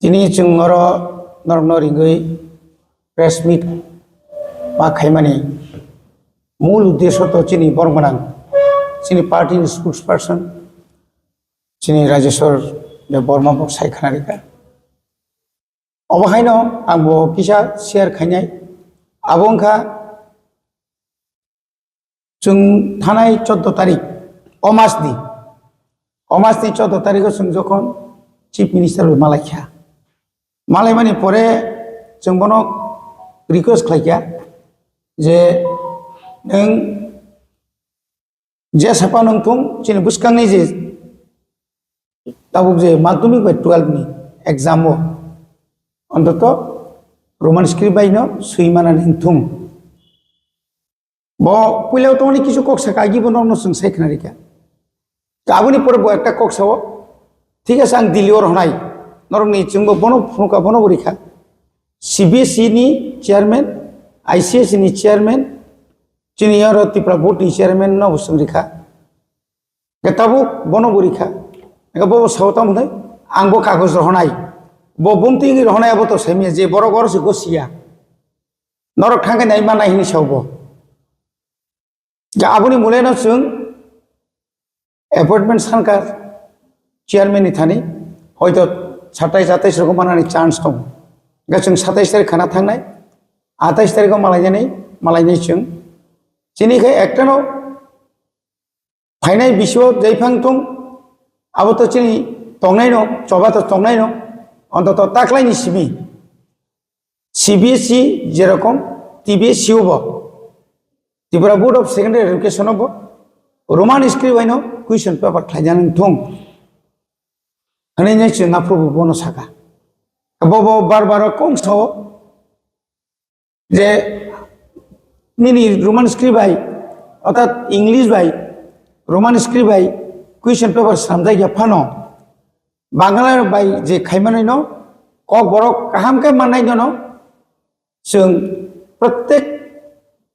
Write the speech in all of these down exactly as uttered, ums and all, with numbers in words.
Tini chwng oro norokno ringwi press meet ma khaimani mul uddesho to chini borok gwnang, chini party ni spokesperson, chini Rajeshwar Debbarma bo sai khna rikha. Obo haino ang bo kisa share khainai. Abo wngkha chwng thanai chordo tarik, o mas ni, o mas ni chordo tarik o chwng jokhon Chief Minister bai malai kha, malai mani pore chwng bono request khlai kha je nwng je sapa nwng thung chini bwskangni je tabuk je madhyamik bai twelve ni exam o ontoto Roman script bai no swi manani wng thung. Bo puila tongni kisu kok saka agi bo norokno chwng sai khna rikha. Aboni pore bo ekta kok sao, thik ase ang Delhi o rohnai, norokni chwngbo bono phunukha, bono bo rikha. C B S E ni chairman, I C S ni chairman, chini oro Tripura board ni chairman no bo chwng rikha. Ke tabuk bono bo rikha. Ke bo sao tamo hwnwi ang bo kagoj rohonai. Bo bumtwi wngwi rohonai abo to saimya je borok oro se gosiya. Norok thangkhe nai manai hini sao bo. Ke aboni mulaino chwng appointment sankar chairman ni thani hoito satais atais rok manani chance tongo. Ke chwng satais tarik khana thangnai, atais tarik o malainani, malainai chwng. Chini khe ektano phainai bisio jaiphang thung, abo to chini tongnaino, choba to tongnaino, ontoto taklaini simi. C B S E jerokom T B S E o bo, Tripura Board of Secondary Education o bo, Roman script bai no question paper khlaijani thung. Hwnwi nai chwng aphuru bo bono saka. Bo bo bar bar kong sao, je nini Roman script bai, orthat English bai, Roman script bai question paper slamjak ya phano, Bangla bai je khaimanai no kok borok kaham khe mannai no, chwng protek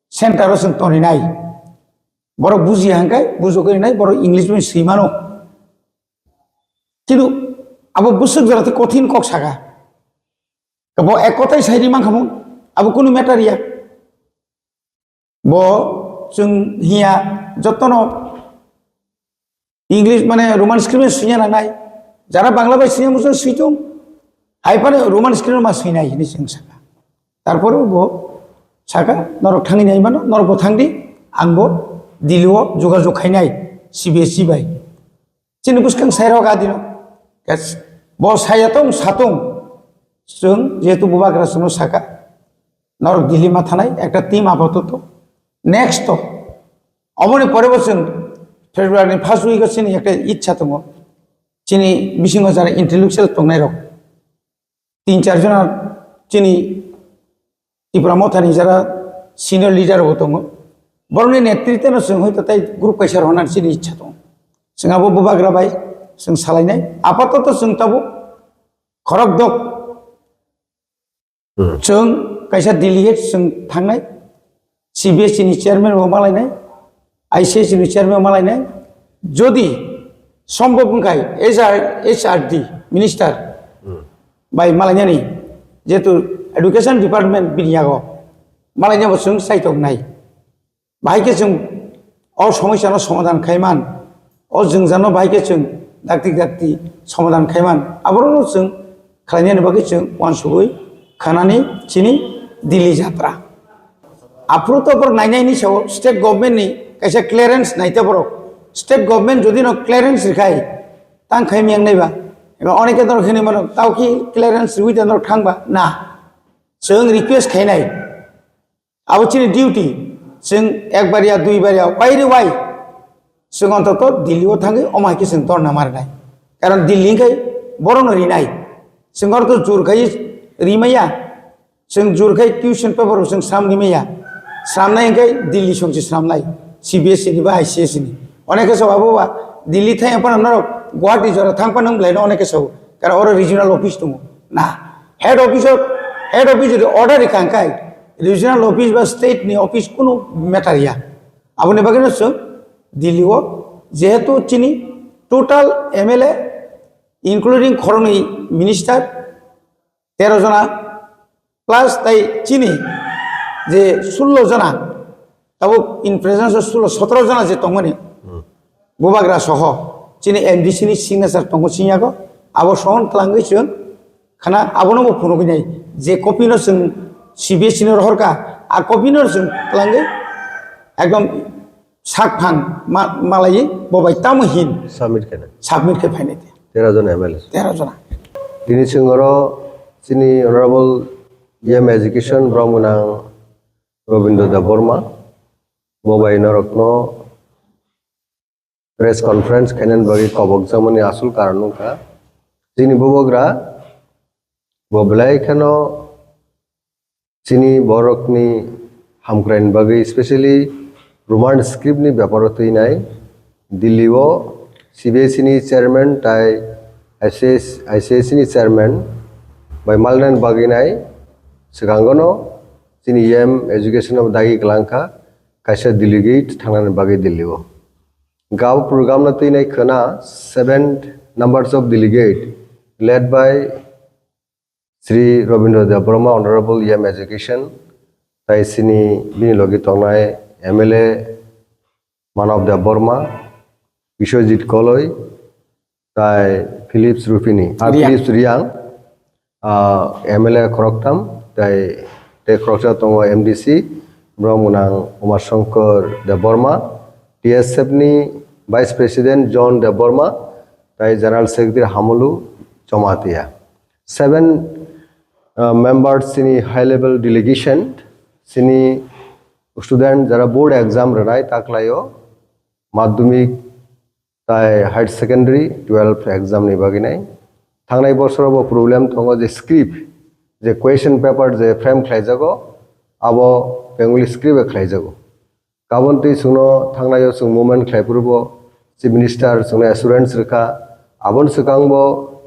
center o chwng toninai. Borok buji hangkai bujogwi nai, borok English bai swi mano. Kintu abo bwswk jora tei kothin kok saka. Bo ek kotai sai ri mankha mung, abo kunu matter ya. Bo chwng hiya jotono English mane Roman script swina nangnai. Jara Bangla bai swina muchung switung. Hai phano Roman script ma swinai hini chwng saka. Tarpore bo saka norok thangwi nai mano, norok bo thangdi, ang bo Delhi o jogajog khainai C B S E bai. Chini bwskang sairok adino. Yes. Bo saya tong satung. Chwng jehetu bubagra chwngno saka. Norok Delhi ma thanai ekta team apatot. Next to. Oboni pore bo chwng February ni first week o chini ekta ichha tongo. Chini bisingo jara intellectual tongnai rok. Tin char jona chini Tipra Mothani jara senior leader bo tongo. Borokni netritwno chwng hoito tei group kaisa rwna chini ichha tongo. Chwng abo bubagra bai chwng salainai. Apatoto chwng tabuk khorok dok Hmm. Chwng kaisa delegate chwng thangnai, C B S E ni chairman bo malainai, I C S ni chairman bo malainai. Jodi sombhob wngkhai H R, H R D minister Hmm. bai malainani, jehetu education department bini yago malainai bo chwng saitok nai. Bahai khe chwng o somosyano somadhan khaiman, o jwngjano bahai khe chwng dakti dakti somadhan khaiman, aborokno chwng khlainani bagwi chwng uansugwi khanani chini Delhi jatra. Aphuru to borok nainaini sao state government ni kaisa clearance naite borok. State government jodi no clearance rikhai, tang khai miyang naiba. Eba oneke norok hinwi mano, tao ki clearance riwi de norok thangba? Na. Chwng request khainai. Abo chini duty. Chwng ekbar ya, duibar ya, wai re wai. Chwng ontoto Delhi o thangwi omo hai khe chwng dhorna marinai. Karon Delhi hwnkhe borokno rinai. Chwng oro to jur khai rimaya. Chwng jur khai question paper bo chwng sram rimaya. Sramnai hwnkhe Delhi songchi sramnai. C B S E ni ba I C S E ni. Oneke sao abo ba Delhi thang phano norok Guwahati jora thang phano wng belai no oneke sao. Karon oro regional office tongo. Na. Head office o, head office jodi order rikha hwnkhe regional office ba state ni office kunu matter ya. Aboni bagwi no chwng Delhi o jehetu chini total M L A including khoroknwi minister, tero jona plus tai chini je sullo jona, tabuk in presence o sullo sotoro jona je tongmani, bubagra soho chini M D C ni signature tongo siniyago, abo sohon twlangwi chwng khana abono bo phunugwi nai je copy no chwng C B S E no rohorkha, a copy no chwng twlangwi ekdom sak phang ma-, malaiwi bo bai tamo hin submit khe nai. Submit khe phainai te. Tero jon M L A. Tero jona. Tini chwng oro chini Honorable E M Education borok mwnang Robindra Debbarma bo bai norokno press conference khainani bagwi kobokjakmani asol karon wngkha chini bubagra bo belai kheno chini borokni hamkraini bagwi, specially Roman script ni beparo twinai Delhi o C B S E ni chairman tai I C S, I C S E ni chairman bai malnani bagwi nai swkango no chini E M Education no dagi kwlangkha kaisa delegate thangnani bagwi Delhi o. Gab program no twinai khwna seven numbers of delegate led by Shri Robindra Debbarma, Honorable E M Education, tai chini bini logi tongnai M L A Manav Debbarma, Biswajit Koloi, tai Philips Rupini, ah, Riang. Philips Riang, ah, M L A khoroktham, tai, tei khoroksa tongo M D C, borok mwnang Uma Shankar Debbarma, T S F ni Vice President John Debbarma, tai General Secretary Hamulu Jamatia. Seven, uh, members chini high level delegation, chini student jara board exam rwnai taklaio, madhyamik tai higher secondary twelve exam ni bagwi nai. Thangnai bosoro bo problem tongo je script, je question paper je frame khlaijago, abo Bengali script bai khlaijago. Kabon twi chwngno thangnaio chwng movement khlai phuru bo Chief Minister chwngno assurance rwkha. Aboni swkang bo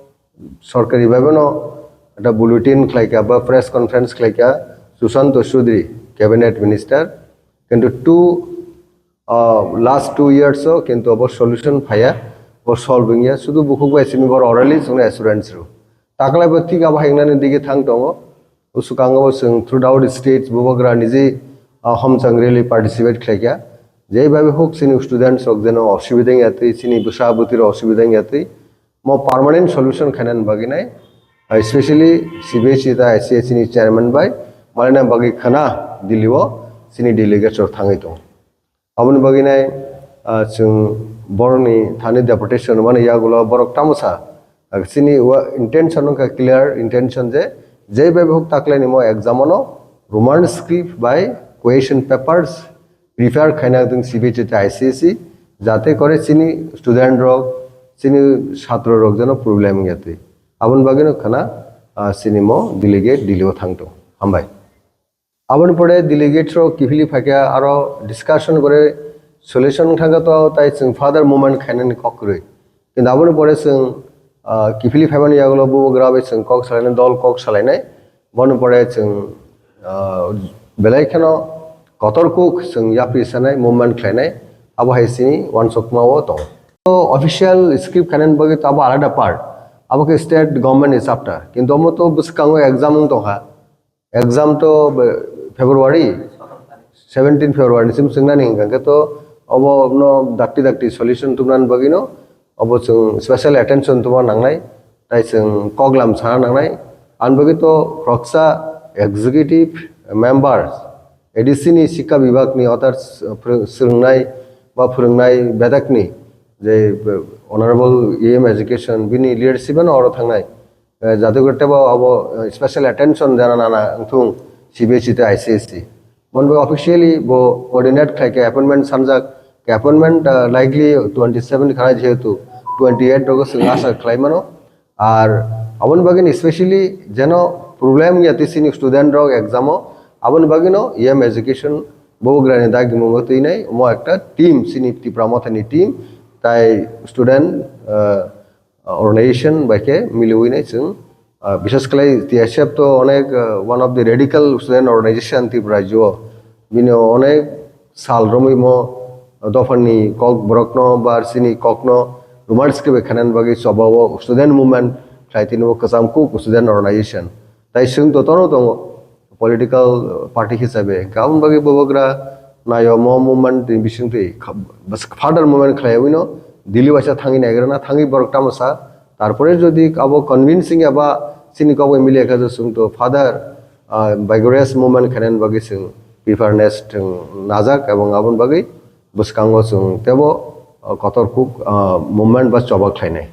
sorkari bai bono ekta bulletin khlaikha ba press conference khlaikha Sushanta Chowdhury, Cabinet Minister. Kintu two, ah, last two years o kintu abo solution phaiya, bo solve wngya. Sudu bukhuk bai simi bor orally chwngno assurance rw. Taklai bo thik abo haingnani dige thang tongo. Usukang o chwng throughout states bubagra niji, ah, homchang rally participate khlaikha. Jei bai huk chini students rok jeno osubida wngya twi, chini bwsa bwtwi rok osubida wngya twi. Mo permanent solution khainani bagwi nai, ah, especially C B S E ta I C S E ni chairman bai malina bagwi khwna Delhi o chini delegates rok thangwi tongo. Aboni bagwi nai, ah, chwng borokni thani deputation mani yagulo borok tamo sa. Ah, chini wa-, intention wngkha clear intention je, jei bai huk taklaini mo exam ano Roman script bai question papers prepare khaina tong C B S E tei I C S E, jate kore chini student rok, chini chhatro rok jeno problem wngya twi. Aboni bagwi no khana, ah, chini mo delegate Delhi o thang tong. Hambai. Aboni pore delegate rok kiphilwi phaikha, aro discussion gore solution thangkha to, tai chwng further movement khainani kok kwrwi. Kintu aboni pore chwng, ah, kiphilwi phaimani yagulo bubagra bai chwng kok salainai, dol kok salainai. Boni pore chwng, ah, belai kheno kotor kuk chwng yapri sanai, movement khlainai. Abo hai chini uansukma o tongo. To official script khainani bagwi to abo alada part. Abo khe state government ni chapter. Kintu omo to bwskango exam wng tongkha. Exam to be-, February, seventeen February ni sim swngnani hwnkha khe to obo no dakti dakti solution tubunani bagwi no obo chwng special attention tubuna nangnai, tai chwng koklam sana nangnai. Ani bagwi to khoroksa executive members, A D C ni Sikha Bibhag ni others, uh, phwrwng-, swrwngnai ba phwrwngnai bedekni je, uh, Honorable E M Education bini leadership ano oro thangnai. Eh, jate kore tebo abo, eh, special attention jana nana wngthung C B S E tei I C S E. Mon bo officially bo coordinate khlai khe appointment sanjak, khe appointment, eh, likely twenty seven khana jehetu twenty eight rogo chwng asa khlai mano. Ar aboni bagwi ni specially jeno problem ya tei chini student rok exam o, aboni bagwi no E M education bo grani dagi mungo twi nai, omo ekta team chini Tipra Mothani team, tai student, eh, organization bai khe miliwi nai chwng, ah, bishes khlai T S F to onek, ah, one of the radical student organization Tripura rajyo. Bini onek sal romwi mo dophani kok borokno ba chini kokno Roman script bai khainani bagwi choba o student movement khlai tini o kwcham kuk student organization. Tai chwng to tono tongo political party hisabe. Hwnkhe aboni bagwi bubagra nayo mo movement ni bisingtwi kha-, bas further movement khlaiwi no Delhi waisa thangwi naigrana, thangwi borok tamo sa. Tarpore jodi abo convincing eba chini kok bai milia khe chwng to further, ah, vigorous movement khainani bagwi chwng preparedness chwng najak, ebong aboni bagwi bwskango chwng tebo, ah, kotor kuk, ah, movement ba choba khlainai.